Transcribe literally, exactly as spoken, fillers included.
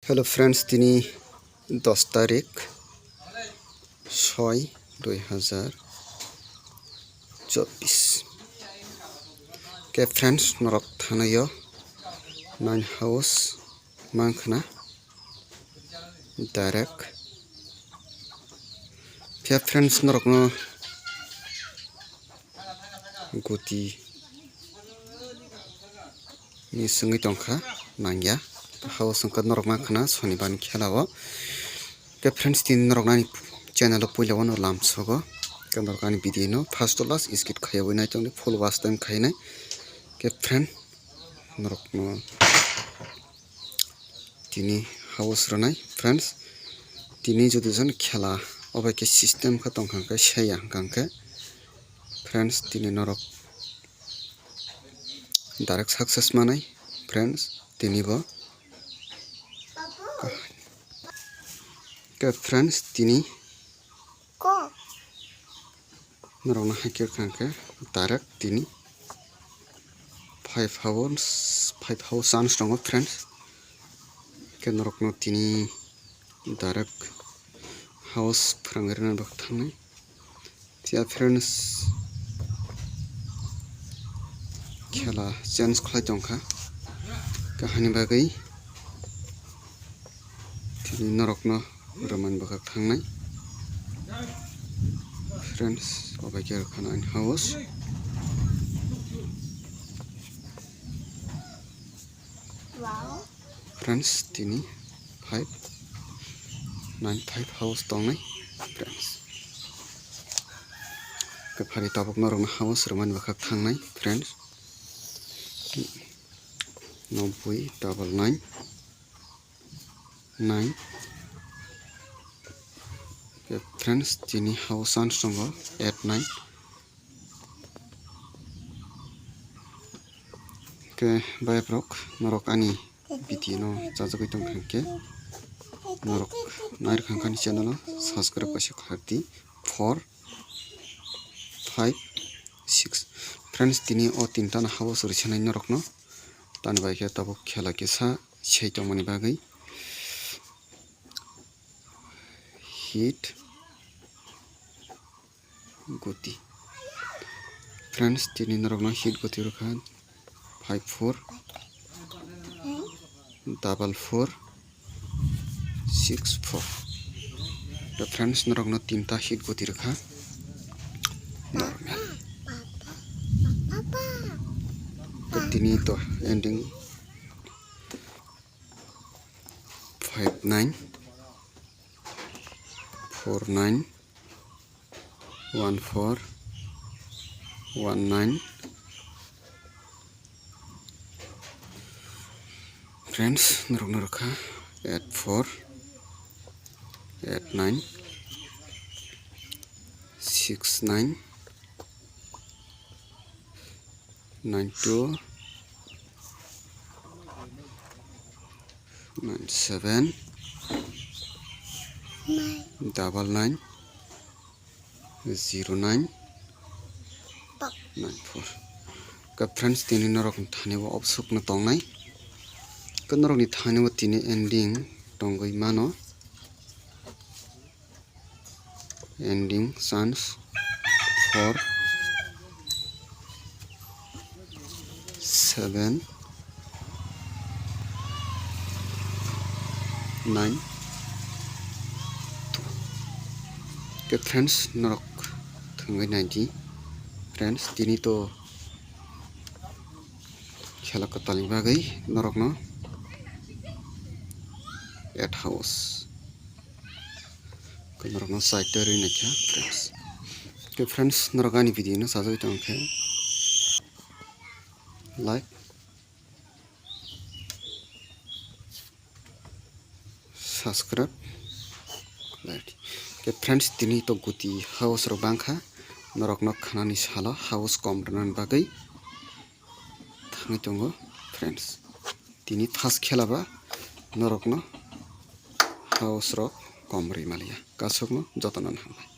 Hello friends, tini dos tarik soi dui hazar chobbish. Ke friends, norok thanayo nine house mangkhna direct. Phiya friends, norokno guti ni swngwi tongkha, nangya. House wngkha norok mankha na sonibar ni khela o. Ke friends, tini norok ani channel o puila wano lamsogo. Ke norok ani video no first to last skip khaiwi nai tongdi, full watch time khainai. Ke friend, norok no tini house rwnai friends. Tini jodi jon khela obo khe system khe tongkha khe seya hwnkha khe friends, tini norok direct success manai friends, tini bo. Ke friends, tini norokno hai khe kha khe direct tini five house, five house chance tongo friends. Ke norokno tini direct house phrang rina bak thangnai. Phiya friends, khela change khlai tongkha, kahani bagwi tini norokno rwmani bwkhak thangnai. Friends, obo khe rwkha ani house. Friends, tini five nine five house tongnai friends. Ke phari tabuk norokno house rwmani bwkhak thangnai friends. Noboi double nine nine. Ke friends, tini house chance tongo eight nine. Ke bhai rok, norok ani video no chajagwi tongkha khe norok nairwkha ani channel o subscribe kaisa khlai di. Four five six. Friends, tini o tinta no house rwsanai norokno. Tani bai khe tabuk khela kisa sei tongmani bagwi hit guti. Friends, tini norokno hit guti rwkha five four double four six four. To friends, norokno tinta hit guti rwkha normal. To tini to ending five nine four nine one four one nine. Friends, norok norok kha eight four eight nine six nine nine two nine seven double nine zero nine nine four. Ka friends, tini norok ni thani o opsuk no tongnai. Ka norok ni thani o tini ending tongwi mano. Ending chance four seven nine two. Ke friends, norok thwngwi nai di. Friends, tini to khela kwtalni bagwi norokno eight house. Norokno side o rwi naikha friends. Ke friends, norok ani video no sajagwi tong khe like, subscribe, like. Ke friends, tini to guti house rok bangkha, norokno khanani salo house kom rwnani bagwi thangwi tongo friends. Tini first khela ba norokno house rok kom rwi maliya. Kasukno jotono hambai.